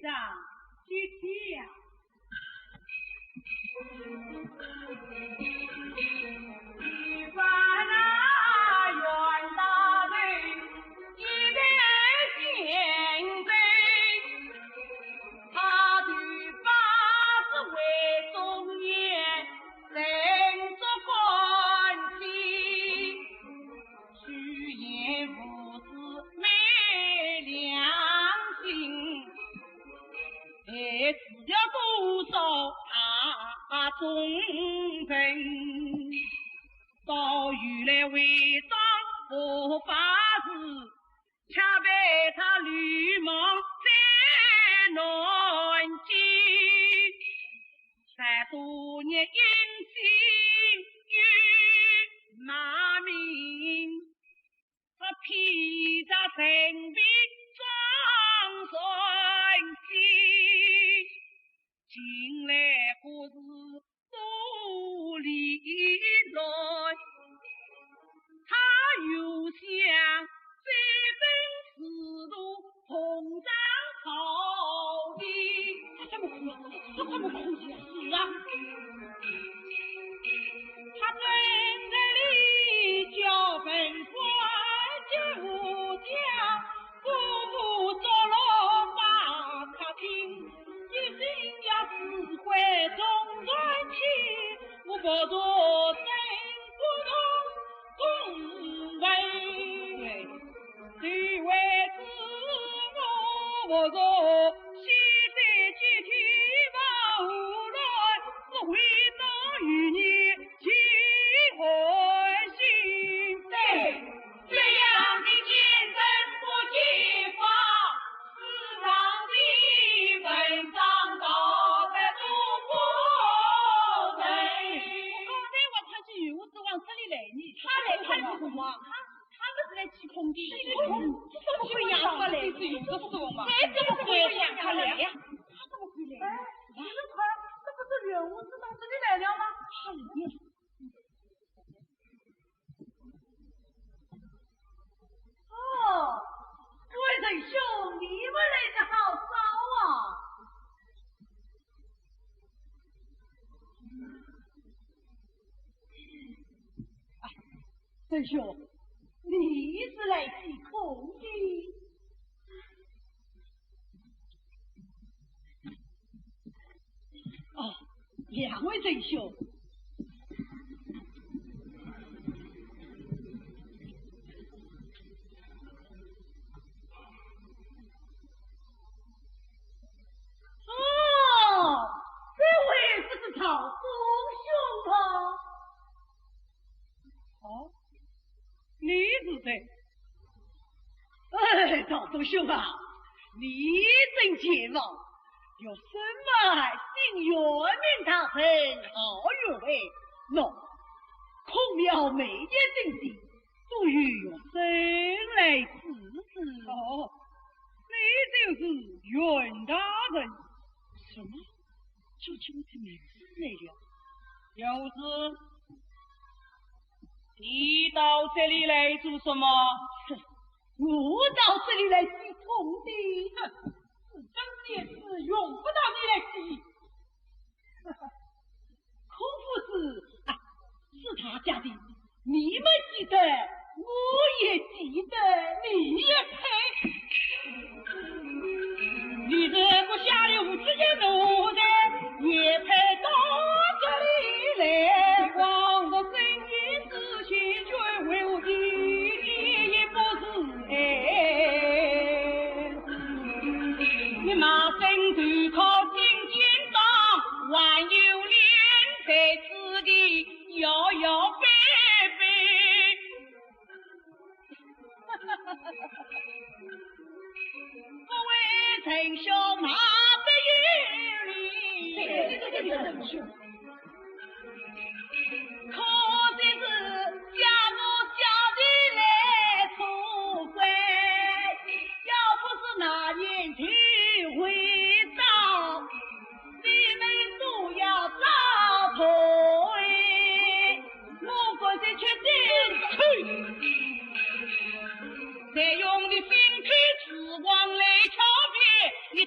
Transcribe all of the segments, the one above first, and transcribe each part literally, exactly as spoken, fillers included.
上，去去呀。我刚才我看见女巫子往这里来呢，她来看什么？她，她不是来祭孔的。祭孔？这怎么会呀？她来祭孔的。哎，怎么会呀？她来呀。她怎么会来呀？哎，奇怪，这不是女巫子到这里来了吗？她来呀。 哦，各位仁兄，你们来得好早啊！哎，仁兄，你是来祭孔的？ 哦，两位仁兄。哦，这位不是曹公兄吗？哦，你是谁？ 哎，曹公兄啊，你真健忘，学生们姓袁，名大成，号袁伟。喏，孔庙每日进祭，都由学生来主持。哦，你就是袁大成。什么？ 就叫这名字来了。就是，你到这里来做什么？哼，我到这里来祭孔的。哼，是真的是用不着你来祭。孔夫子啊，是他家的， 你们祭得，我也祭得，你也配。你这个下流之人，奴才也配到这里来？王国生命之前，全为我的也不是爱。你马上投靠金钱庄，还有脸在此地 摇摇摆摆。各位仁兄哪得有理？可真是叫我叫地来出鬼，要不是那年的回到， 你们都要遭罪。我刚才确定，哼，才用你心头之光来敲别，你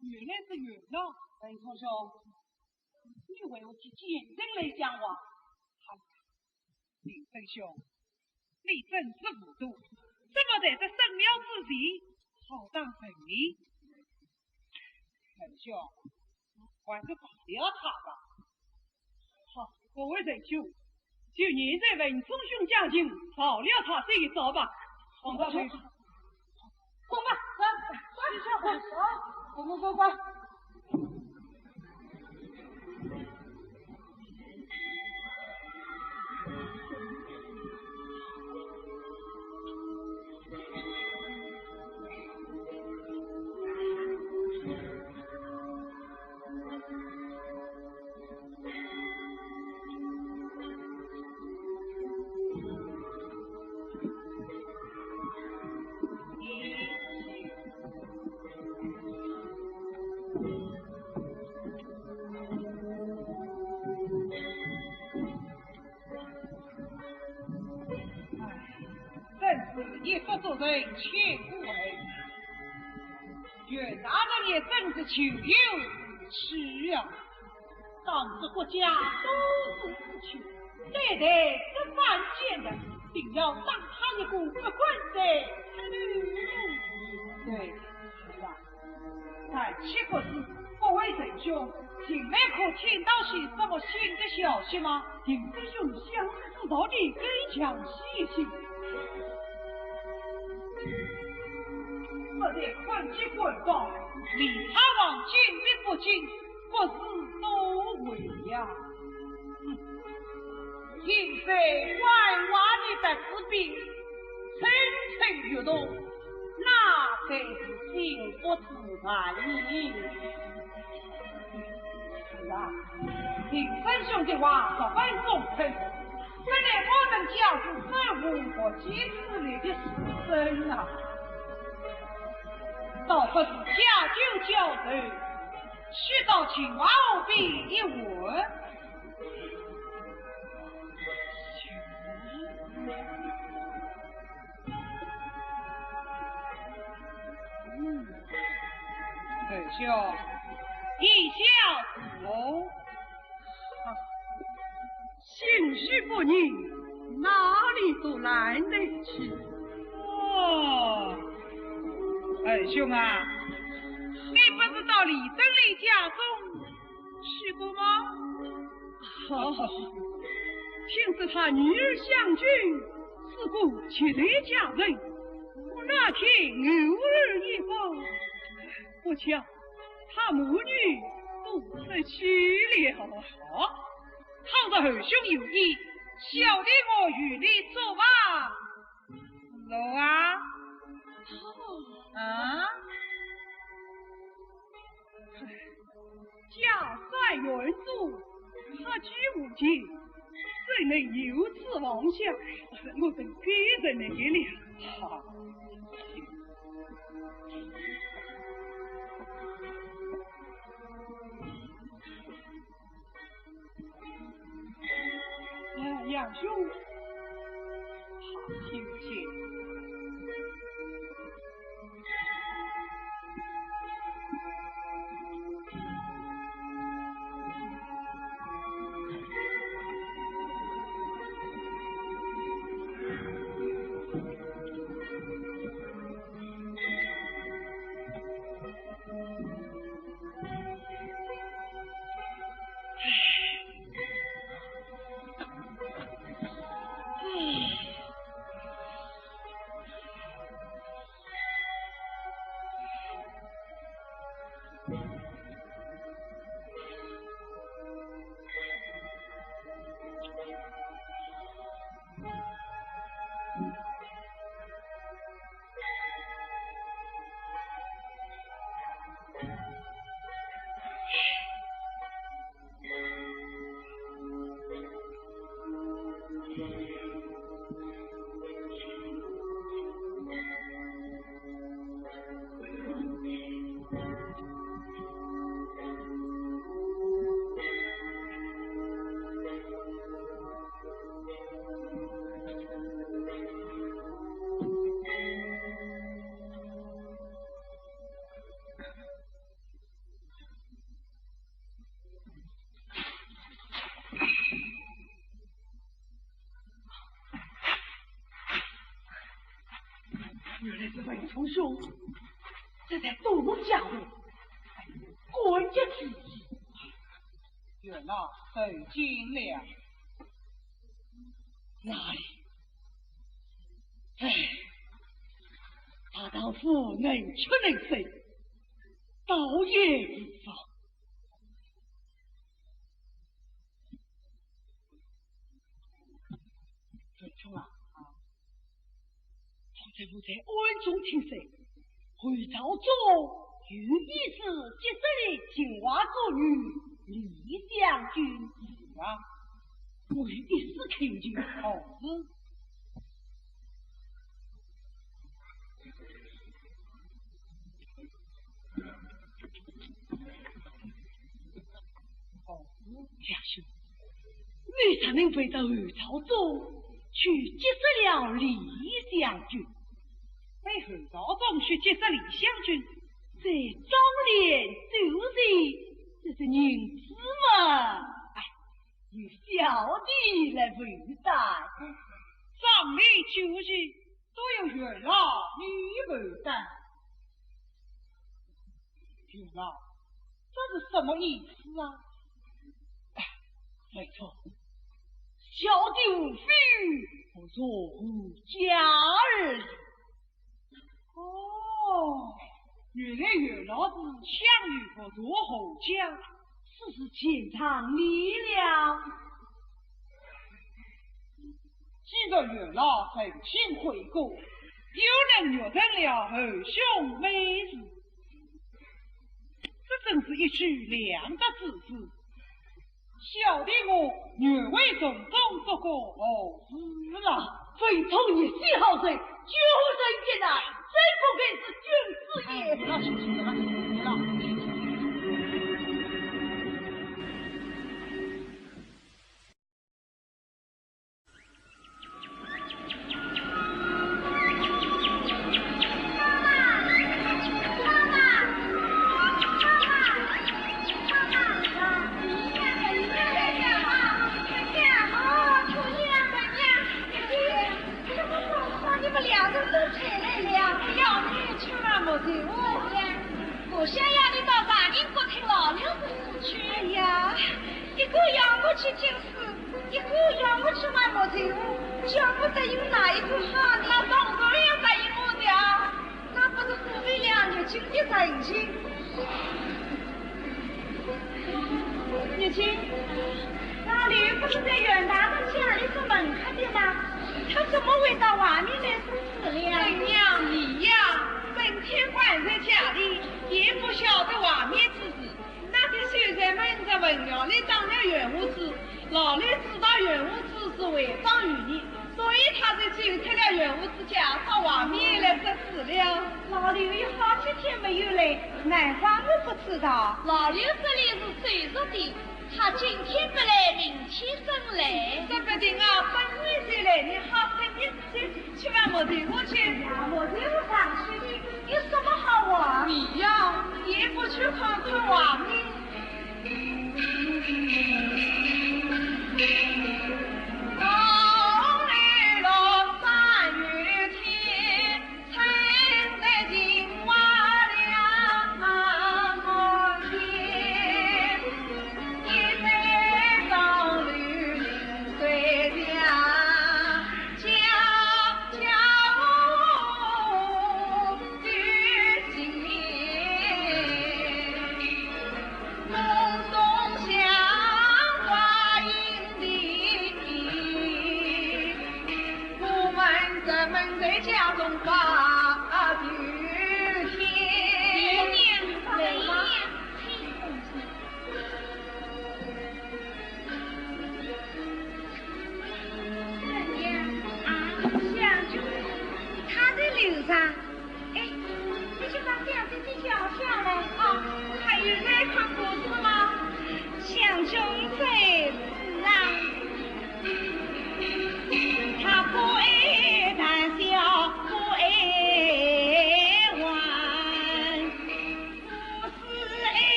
原来是月老。文松兄，你为何去见人来讲话？哎，林森兄，你真是糊涂，怎么在这深庙之地好当人呢？文兄，还是罢了他吧。好，各位仁兄，就念在文松兄讲情，饶了他这一遭吧。好吧，好吧。 走吧，走，走，走，走，走，走，走。 真是一不做人千古恨，袁大人也真是咎由自取啊！当时国家多事之秋，对待这番贱人，定要打他一个不管在。对，是啊。 但岂不知，各位仁兄，近来可听到些什么新的消息吗？林森兄想是知道的，更详细一些。不在看及官报，李昌王进兵不进，国事多危呀。 听说外患的得失兵，层层欲动，哪敢心不自然呢？是啊，林森兄的话十分中肯，看来我们家主手无缚鸡之力的时辰啊，倒不如借酒浇愁，去到秦淮河边一玩。 嗯，仁兄，意下如何？啊，心绪不宁，哪里都懒得去。哦，仁兄啊，你不是到李登联家中 去过吗？哦，听说他女儿香君是个绝代佳人，我那天偶尔一访，不巧他母女都出去了。好，倘若侯兄有意，小弟我与你作伴。走啊。啊？ 家山远阻，客居无间，怎能游子望乡？我等必然来了。好。哎，杨兄，好久不见。原来是文冲兄，这才多谢了，官家之意。元老受惊了。哪里？哎，他倒是能屈能伸，倒也无妨。 文冲啊，方才我在暗中听说，后朝中有一子结识了秦淮左女李香君。是啊，我有一丝听见。哦，是。 哦，梁兄，你怎能会到后朝中去结识了李香君？在后朝中去结识李香君，这妆奁酒席，这些银子嘛，哎，由小弟来负担。妆奁酒席， 都由元老你负担。元老，这是什么意思啊？哎，没错，小弟无非不入侯家而已。哦，原来元老是想欲不入侯家，此事全仗你了。 既然元老诚心悔过，又能确认了侯兄美事，这真是一举两得之事。小弟我愿为从中做个好事了。非同一心好人，救人一难，真不愧是君子也。哎，不要说这个了，不要。 你们两人都出来了，要你去嘛，莫走。我想要你到大宁国听老刘的事去。哎呀，一个要我去听书， 一个要我去买木头，叫我答应哪一个好呢？那当然要答应我的啊。那不是辜负了玉清的真情？玉清，老刘不是在阮大铖家里做门客的吗？他怎么会到外面来说事了？怎样？你呀，整天关在家里，也不晓得外面之事。 那个秀才们在门楼里打了阮胡子，老刘知道阮胡子是回访于你，所以他就走出了阮胡子家，到外面来说事了。老刘有好几天没有来，难怪我不知道。老刘这里是走熟的，他今天不来，明天正来。说不定啊，本日就来，你好生一 去吧，木头屋去。木头屋上去的，有什么好玩？你呀，也不去看看外面。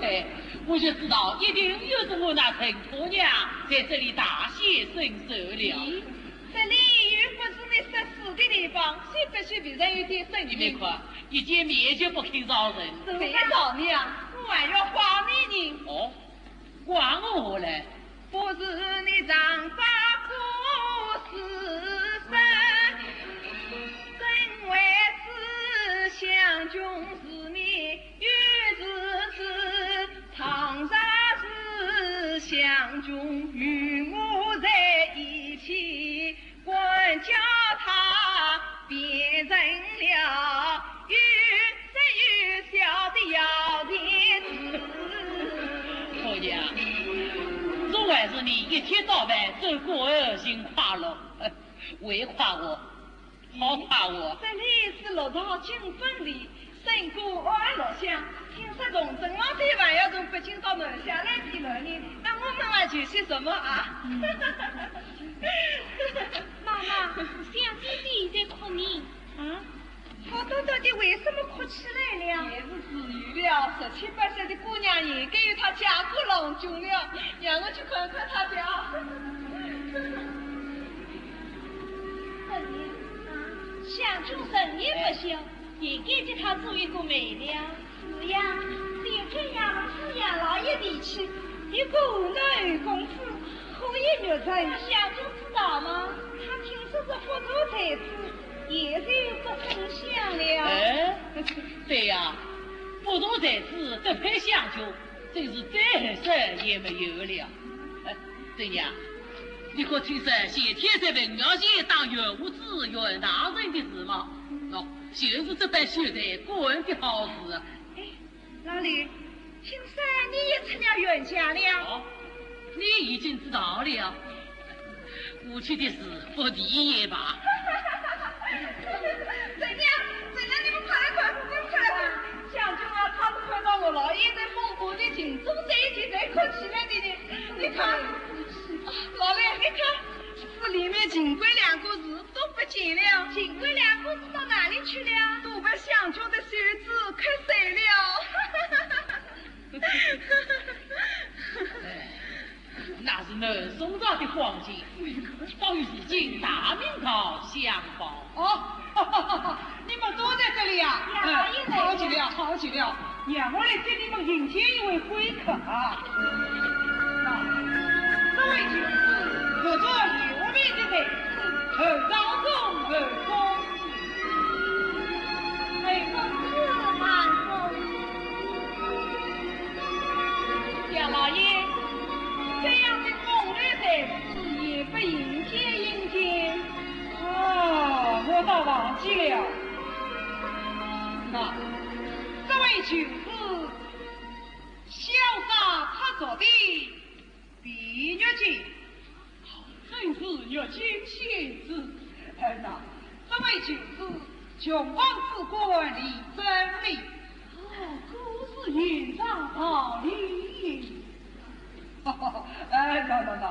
哎，我就知道，一定又是我那陈婆娘在这里大显身手了。咦，这里又不是你说书的地方，谁不许别人有点声音？你们看，一见面就不肯饶人。谁饶你啊？我还要怪你呢。哦，怪我嘞？不是你常把故事说，怎会是想穷是你 有日子，常常是想穷与我在一起，管教他变成了有说有笑的摇钱树。婆娘，总还是你一天到晚只顾儿行快乐，还夸我。 好怕我。这里是六朝金粉里，生过安乐乡，听说崇祯皇帝还要从北京到南下来避难呢，那我们还求些什么啊？妈妈，小姐姐在哭呢。啊？她到底为什么哭起来了？也是自由了，十七八岁的姑娘也该有她家国郎君了，让我去看看她去啊。 啊，香君人也不小，也该给她做一个媒了。是呀，小姐呀，是杨老爷提起一个河南侯公子，可以入选。那香君知道吗？她听说是复社才子，也是有个风向了。哎，对呀，复社才子得配香君，真是再合适也没有了。哎， 对呀，你可听说前天在文庙前打袁武子袁大人的事吗？喏，就是这班秀才干的好事啊。哎，老李，听说你也出了袁家了？哦，你已经知道了。过去的事不提也罢。怎样？怎样？你们快来看，你们快来看！香君啊，她是看到我老爷在风波的情中这一天才哭起来的呢。 你看，老李，你看，这里面秦桧两个字都不见了。秦桧两个字到哪里去了？都被香君的袖子磕碎了。哎，那是南宋朝的黄金，到如今大明朝相报。哦，你们都在这里呀？呀，哎，也在。好极了，好极了。 让我来给你们迎接一位贵客啊！那，这位就是复社留名的才子，侯昭中侯公子。侯公子慢走。杨老爷，这样的风流才子也不迎接迎接。啊，我倒忘记了。 那，这位就是潇洒脱俗的毕玉京。真是玉京仙子。哎，那，这位就是穷王子官李正礼。哦，果是贤丈道理。哎，那，那，那，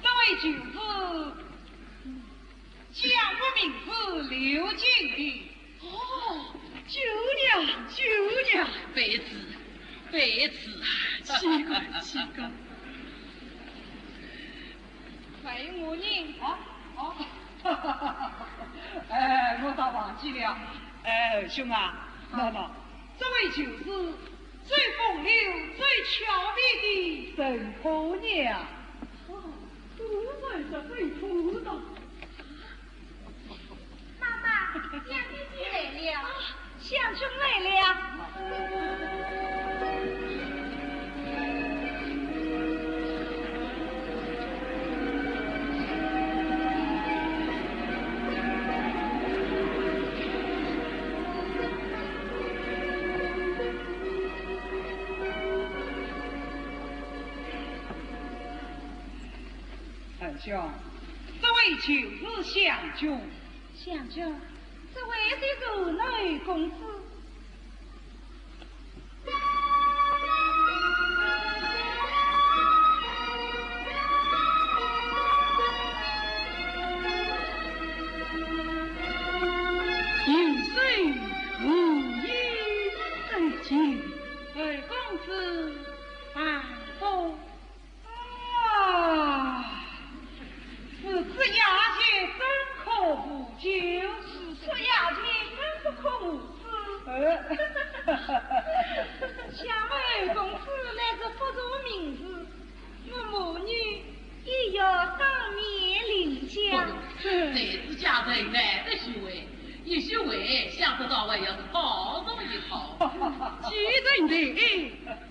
这位就是 江湖名士刘金的。哦，舅娘，舅娘。卑职，卑职啊。奇怪，奇怪。还有我呢？啊？哦。哎，我倒忘记了。哎，兄啊，那么，这位就是 最风流、最俏美的陈婆娘。哦，果然是陈婆娘。妈妈，小姐姐来了。啊，香君来了。 侯兄，这位就是香君。香君，这位就是侯公子。 有谁无意再见？侯公子。才子佳人难得聚会，一聚会想不到还要是讨论一套。既然在，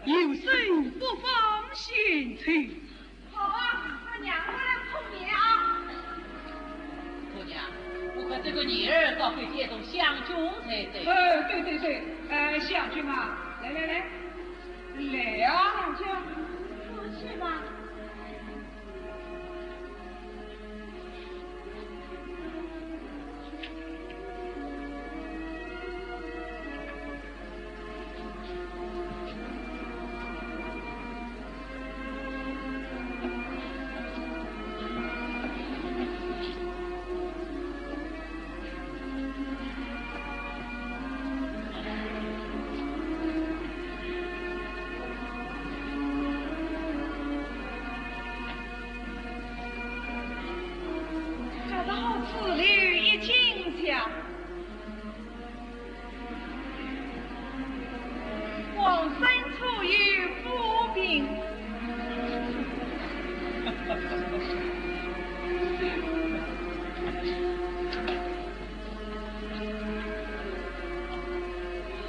有生不妨献丑。好啊，我娘过来捧面啊。姑娘，我看这个女儿倒配这种香君才对。哎，对对对，呃，香君啊，来来来，来啊。香君，我去吧。 这道子里已经讲，王孙初有夫病。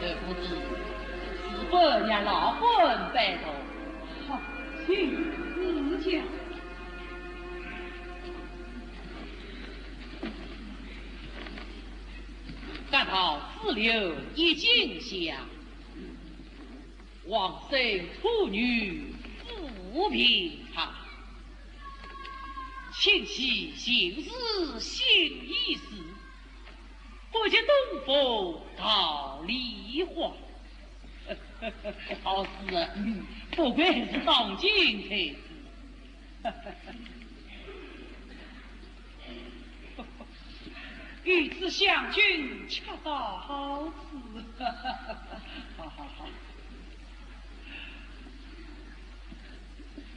二公子，是否让老官拜读？好，请指教。但道子里已经讲，王孙初有夫病，请其行事信于事， 不及东风桃李花。好事啊，不愧是当今才子。与子相君恰到好处。好好好。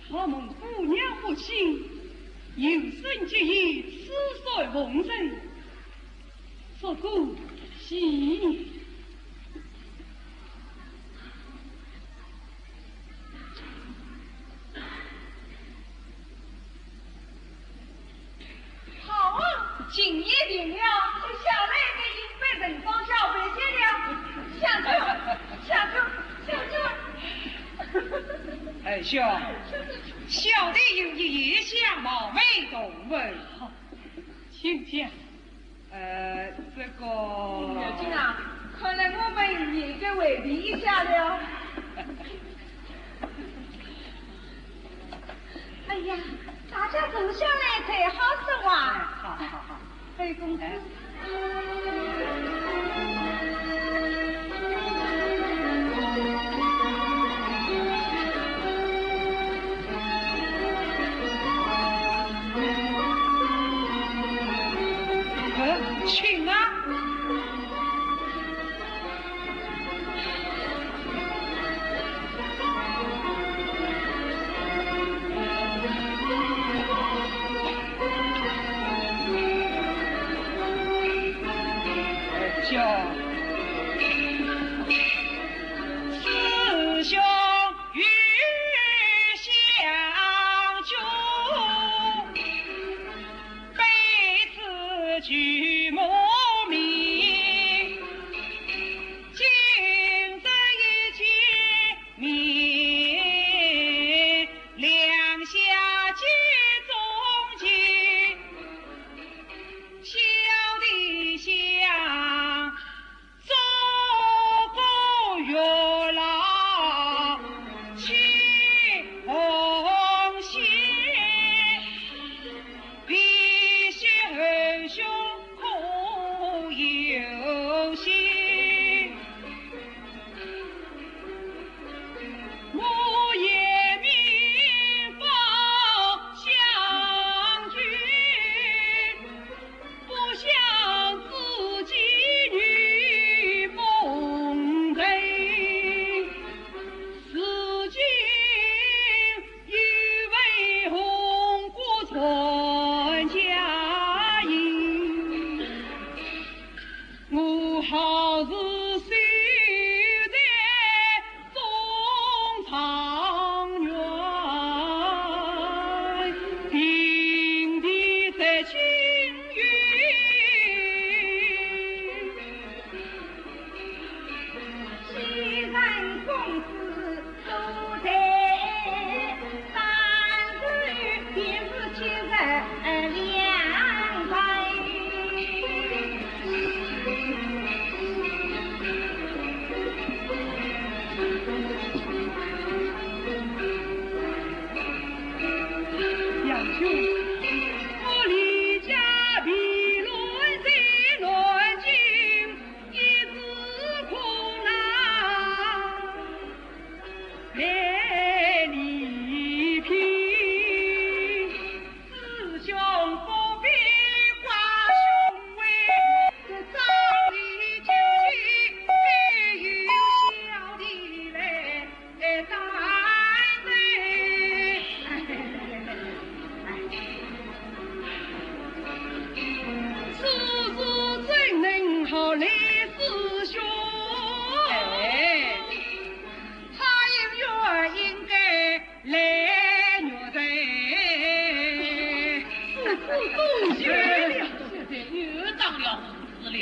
好蒙姑娘不信，有生之年，此番奉承，不过喜。好啊，情也定了，接下来该一百人方小白接了。相公，相公，相公。 哎，兄，小弟有一言想冒昧同问。请讲。呃，这个，不要紧啊，看来我们也该回避一下了。哎呀，大家坐下来才好说话。哎，好，好，好。 二公子。呃，请啊。此事怎能好来师兄？哎，他有缘应该来玉台。此事多谢了。现在又当了护士了。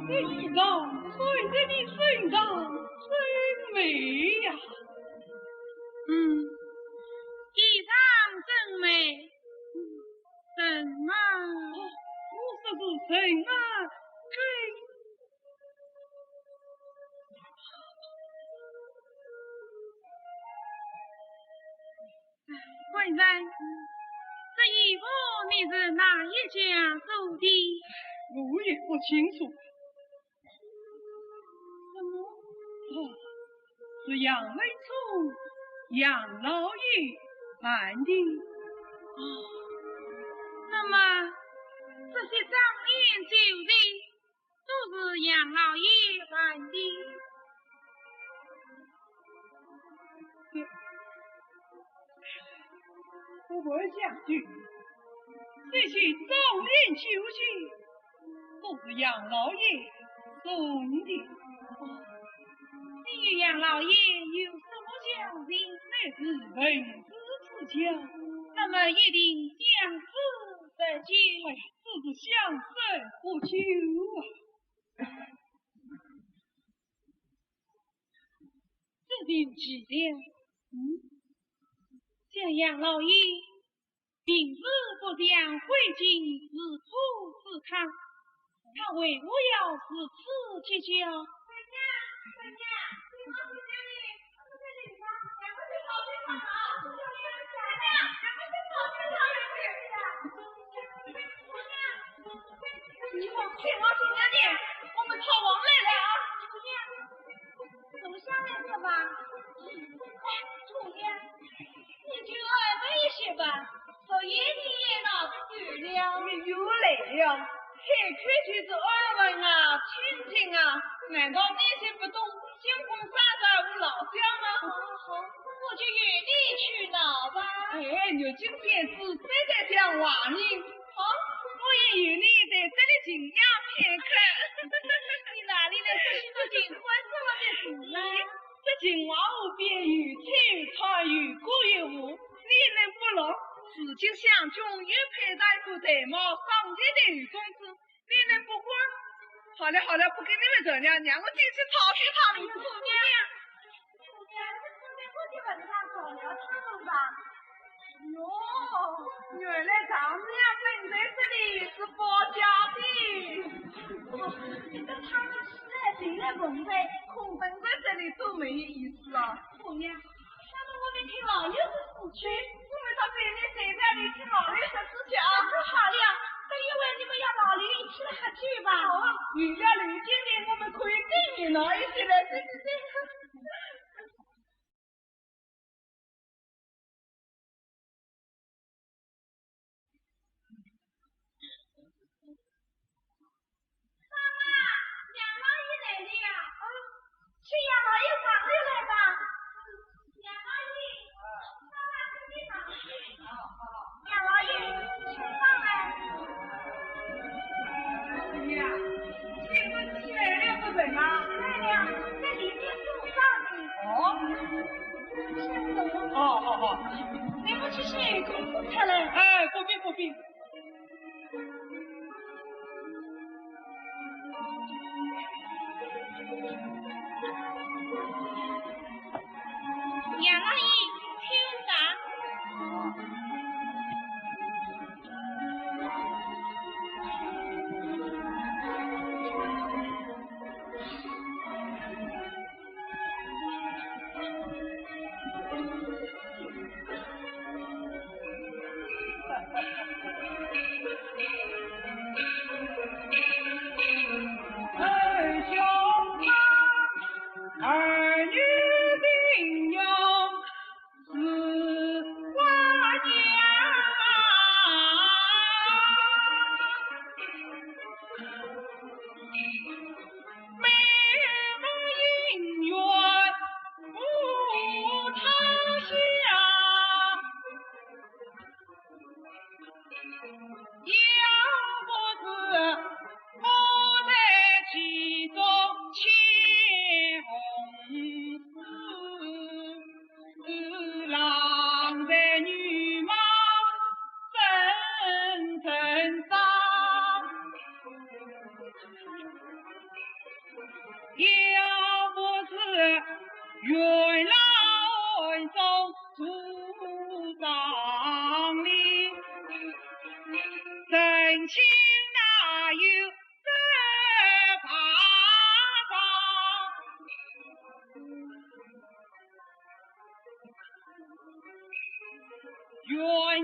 这衣裳穿在你身上真美呀。嗯，衣裳真美，人嘛，哦，我说是人嘛，真 官人，这衣服你是哪一家做的？我也不清楚。什么？哦，是杨文聪杨老爷办的。哦，那么这些妆奁酒席 都是杨老爷办的。我问将军，这些妆奁酒席都是杨老爷送的。你与杨老爷有什么交情？乃是文字之交。那么一定相识得久。哎呀， 只是相识不久啊。这人奇了，嗯，想杨老爷平时不像会进是土是康，他为何要如此计较？ 你们快往里面点，我们讨王来了啊！怎么下来了吧？哎，姑娘，你就安分一些吧，昨夜你也闹得够了。你又来了，开口就是安稳啊，清静啊，难道你听不懂？ 金婚三朝无老小吗？好，好，我就与你去闹吧。哎，玉京仙子实在像话呢。好，我也与你在这里静养片刻。你哪里来这许多情话什么的事呢？这情话河边有草有草，有歌有舞，你能不乐？如今相中又配了一个才貌双全的女公子， 你能不管？好了好了，不跟你们争了，让我进去讨一讨。哎呀，姑娘，姑娘，你不能过去问他，走了他们吧。哟，原来丈母娘本在这里是保家的。哦，等他们出来，谁来奉陪，空等在这里多没意思啊。姑娘， 那么我们听老爷的事去。我们到对面水边里听老爷的事去啊。好了，等一会你们要老爷一起来喝酒吧。好啊，有了刘金的，我们可以更热闹一些了。对对对。妈妈，杨老爷来了呀。啊，请杨老爷上来来吧。杨老爷，妈妈跟你上去。杨老爷，请上来。哎呀，你们起来了不成啊？来了，在里面坐上的。哦。哦，好，好。你们去洗口水去了。哎，不必，不必。 杨老爷，请上。中做长吏，曾经哪有这八方？ 袁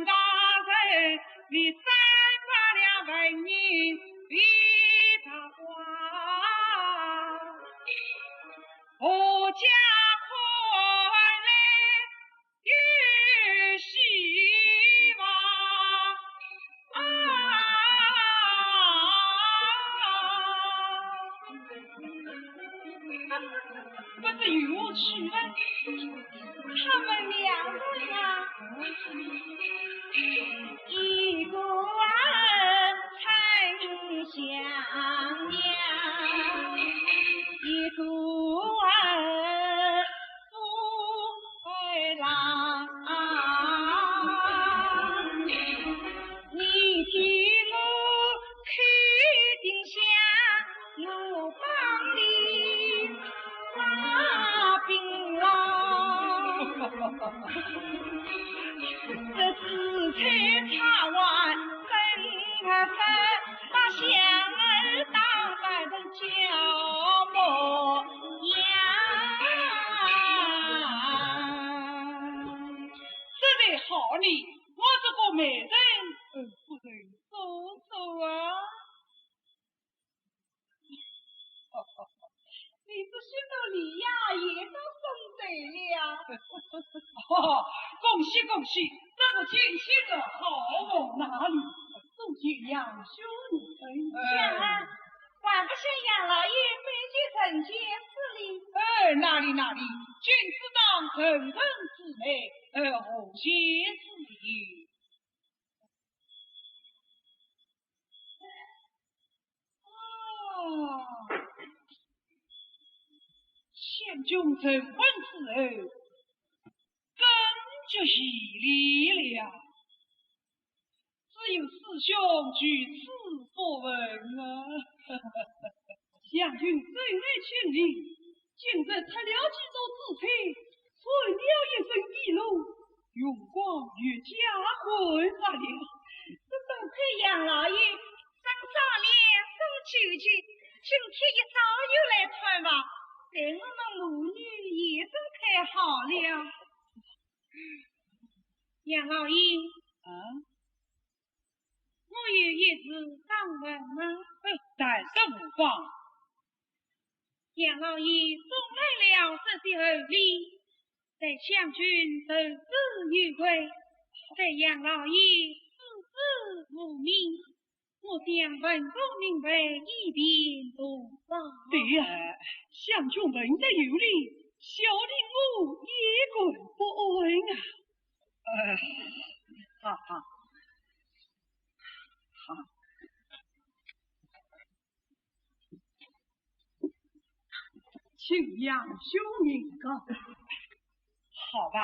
大人为三百两纹银为八卦，阖家看来有希望。 啊，不知由何去呢？他们两个呀，一个儿称向阳，一个儿 哎啦，你替我叩定香炉房里把柄咯。这紫菜茶碗分不分，把香儿打扮成叫模样。 这才好呢，我这个媒人，嗯，不曾做主啊。你这些个礼呀，也都送走了。哦，恭喜恭喜，这个进京的好哦，哪里送给杨兄呢？哎，啊，还不向杨老爷拜见，参见赐礼。哎，哪里哪里，君子当成人之美，哎，何谢之有？哦，香君成婚之后，更觉稀奇了。 只有师兄居此不闻啊。香君真爱千里，今日拆了几座紫菜，穿了一身衣裳，容光越加焕发了。这多亏杨老爷赏赏脸送酒席，今天一早又来探望，待我们母女也真太好了。 杨老爷，啊？我有一事当问吗？呃，但说无妨。杨老爷送来了这些厚礼，待香君受之有愧，待杨老爷赐之无名， 我想问个明白，以便图报。对呀，香君问得有理，小弟我也感不安啊。呃，好，好，好。请杨兄明告。好吧，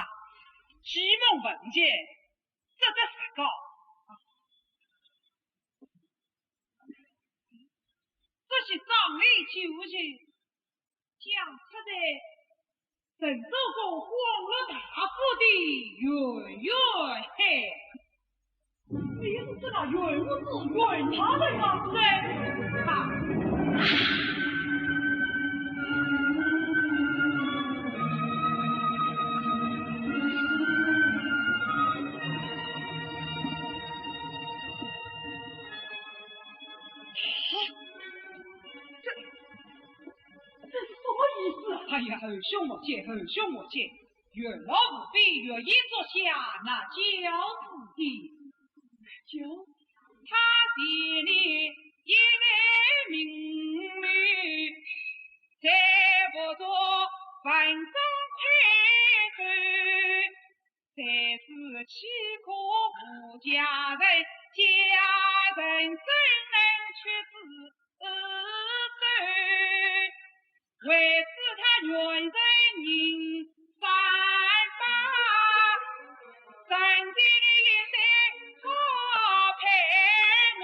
既蒙问见， 这个啥个？这些长辈就是讲出的陈州公荒落大富的源源海。你是这个源源不源他的吗？对，啊。 这，这是什么意思啊？哎呀，侯兄莫急，侯兄莫急，元老无比，愿意做下那轿子的。轿？他是你一代名流，在佛祖万众开口，谁知岂可无家人，家人怎能屈指 为此他愿人人三八，真情一对好配偶。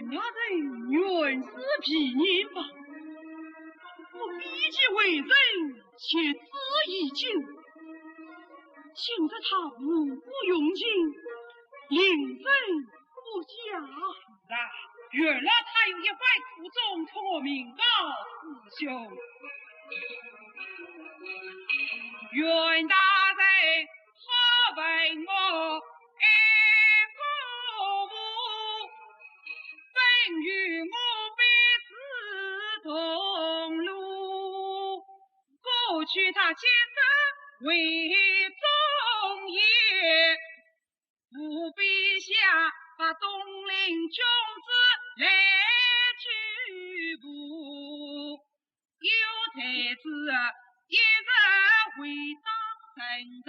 那人原是皮人吧？我比其为人，学之已久，竟得他无故用情，令人不解。是啊，原来他有一番苦衷，托我明告师兄。愿大人 好问我爱不无，本与我必是同路。过去他几次为忠言，无比下把东林君子来拘捕。 有才子一日回到深圳，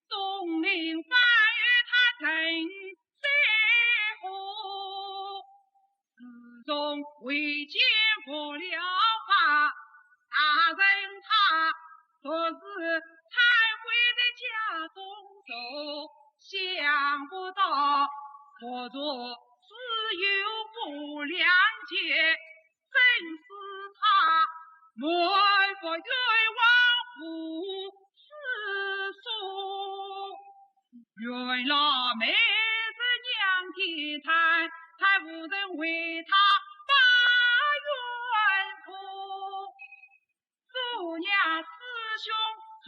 东林法院他曾在乎。自从回见佛了法，大人他独自徘徊在家中坐，想不到佛陀自有无量劫， 真是他满腹冤枉无处诉。原来每日仰天叹，叹无人为他把冤苦。昨夜师兄重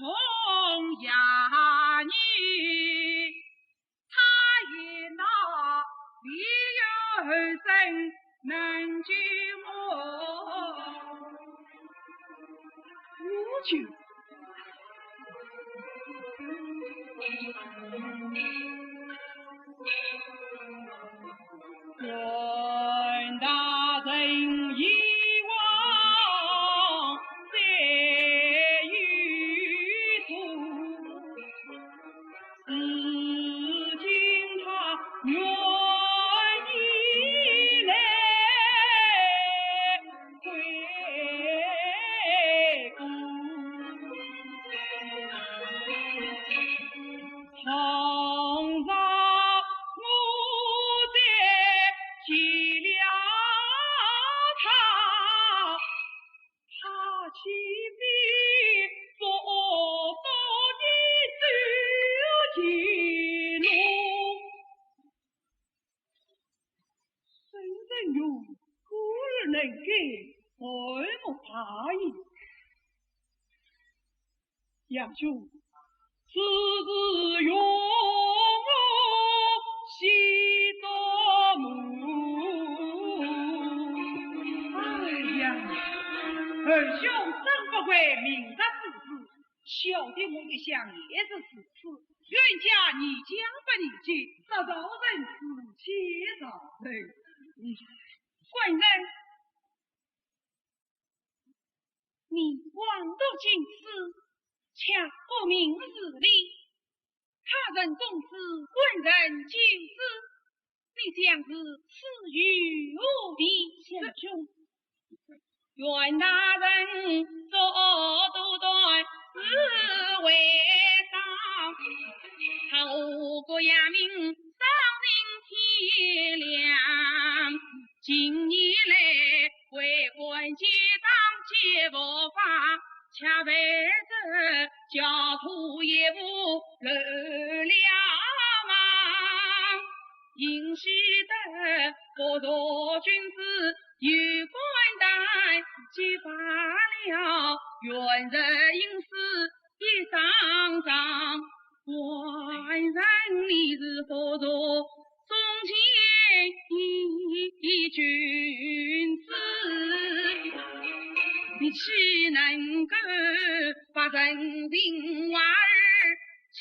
夜里， 他言道，你有何人能救我？无救。愿大人遗忘在于土。 如今他愿意来归故。倘若我再见了他， 他岂非不送你走绝路？圣人云：故而能改，何莫大矣。杨兄， 此事容我细琢磨。哎呀，二兄真不愧明察之士，小弟我一向也是如此，冤家宜解不宜结，得饶人处且饶人。官人， 你枉读经史，却不明事理。他人供词，官人究之，你将是出于何地？杨兄，愿大人速度断，是为上他何故扬名，丧尽天良。 近年来，为官结党结佛法，却为这焦土业务落了忙。幸喜得佛陀君子有关待，揭发了冤仇因私 一桩桩。官人你是佛陀中间一君子，你岂能够把人情话儿轻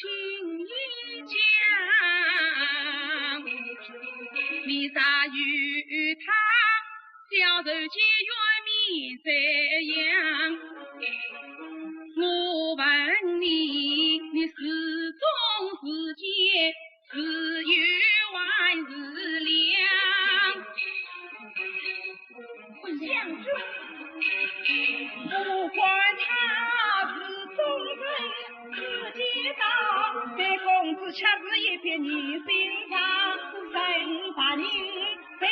易讲？你若与他 小仇结怨面再扬。我问你，你始终是奸，是友还是良？相公，不管他是忠臣是奸党，对公子却是一片疑心上，生怕你被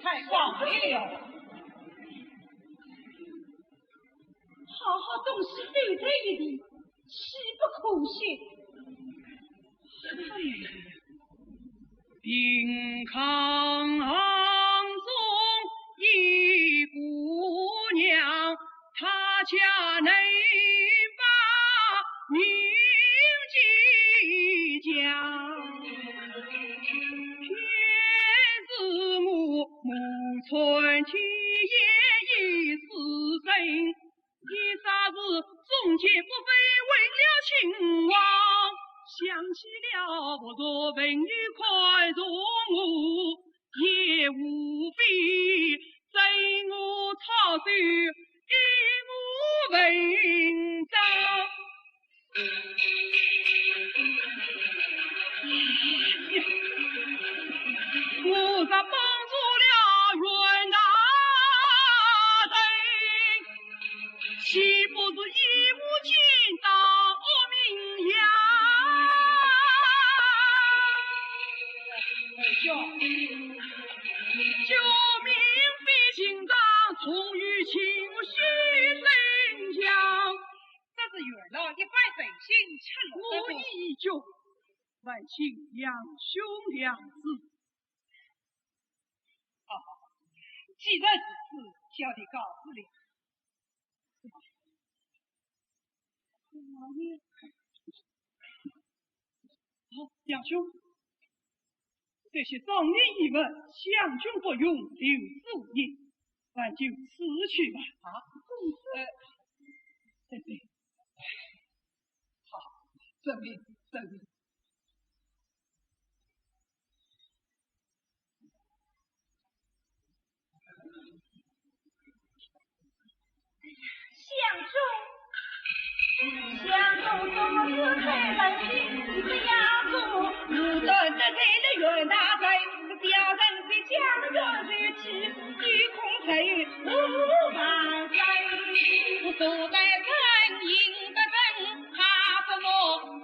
太光荣了。好好东西丢在一地，岂不可惜？哎呀，平康巷中一姑娘，她家嫩发名几家。 便是我暮春天也已失神，一霎时中间不飞问了情况，想起了不如问你看着我，也无非真我操守，与我文章。 我若帮助了袁大人，岂不是以我奸党恶名扬？哎呀，救命飞行长，重于轻，须神强。 这是袁老一番诚心，赤裸的。我已决，万请杨兄量旨。好，好，好，既然如此，小弟告辞了。老爷。 好，杨兄，这些妆奁衣物，香君不用，留住你，咱就此去吧。啊，公子。呃，对，对。好，遵命，遵命。 相公，相公，怎么是太冷的？你这样做，如果得罪了袁大人，小人必将袁氏妻子一同罪无旁贷。我坐得正，行得正，怕什么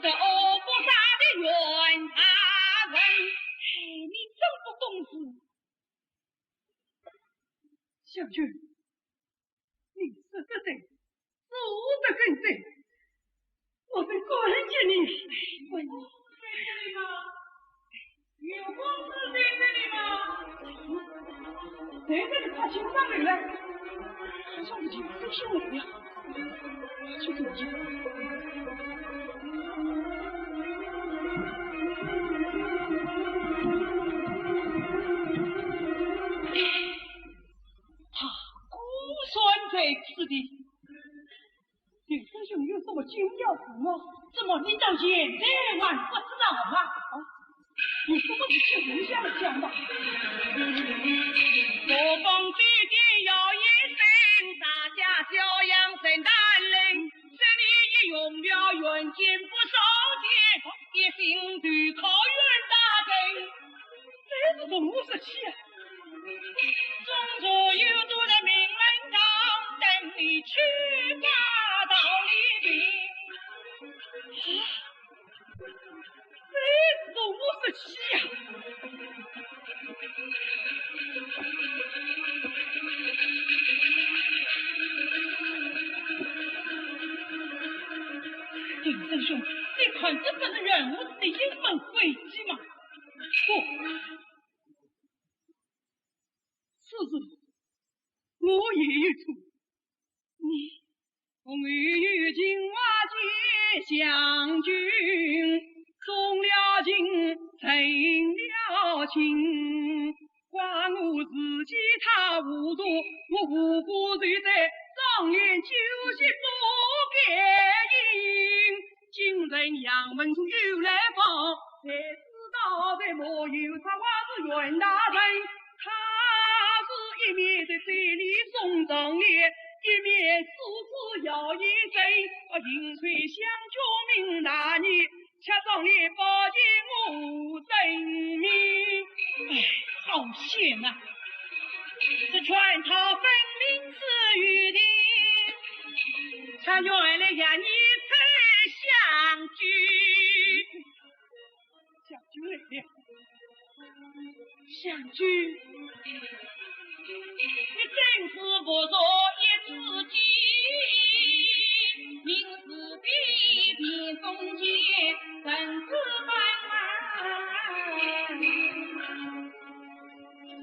这恶不杀的袁大人？哎，你真不懂事。 香君，你说得对，做得更对，我真感激你。哎，我……在这里吗？有公子在这里吗？在这里，快请上来。好像已经收拾完了。 他果然在此地。林生兄有什么紧要事吗？怎么你到现在还不知道啊？啊， 你怎么不去人家的家呢？我方这边要一声，大家小样真担心，这里一用了远近不少见，一心就靠袁大人。这是什么事情啊？中途有堵的名门堂，等你去吧，道理明。 这是什么事情呀？林生兄，你看这不是袁氏的一份危机吗？不，此事我也有错。 你，我有情话寄香君，中了情，成了情，怪我自己太糊涂，我无辜受罪，妆奁酒席不该饮。今日杨文松又来访，才知道这莫有他，还是袁大人。 他是一面在这里送妆奁，一面私自摇一声，啊，饮醉香君命大逆，吃妆奁不见我人面。哎，好险啊！这圈套分明是有的，他原来要你吃香君。 香君来了。香君。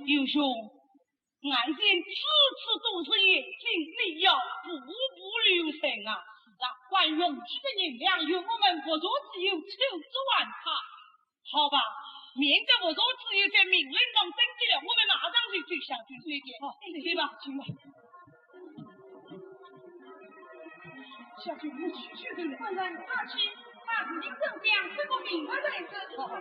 刘兄，眼前处处都是眼睛，你要步步留神啊！是啊，关于这个银两，由我们佛祖自有处置安排。好吧，免得佛祖自有在命令上登记了，我们马上就去下去。对的。好，对吧？去吧。下去，我去，去，对了。官人，快去，把事情真相说个明白才是。好，好。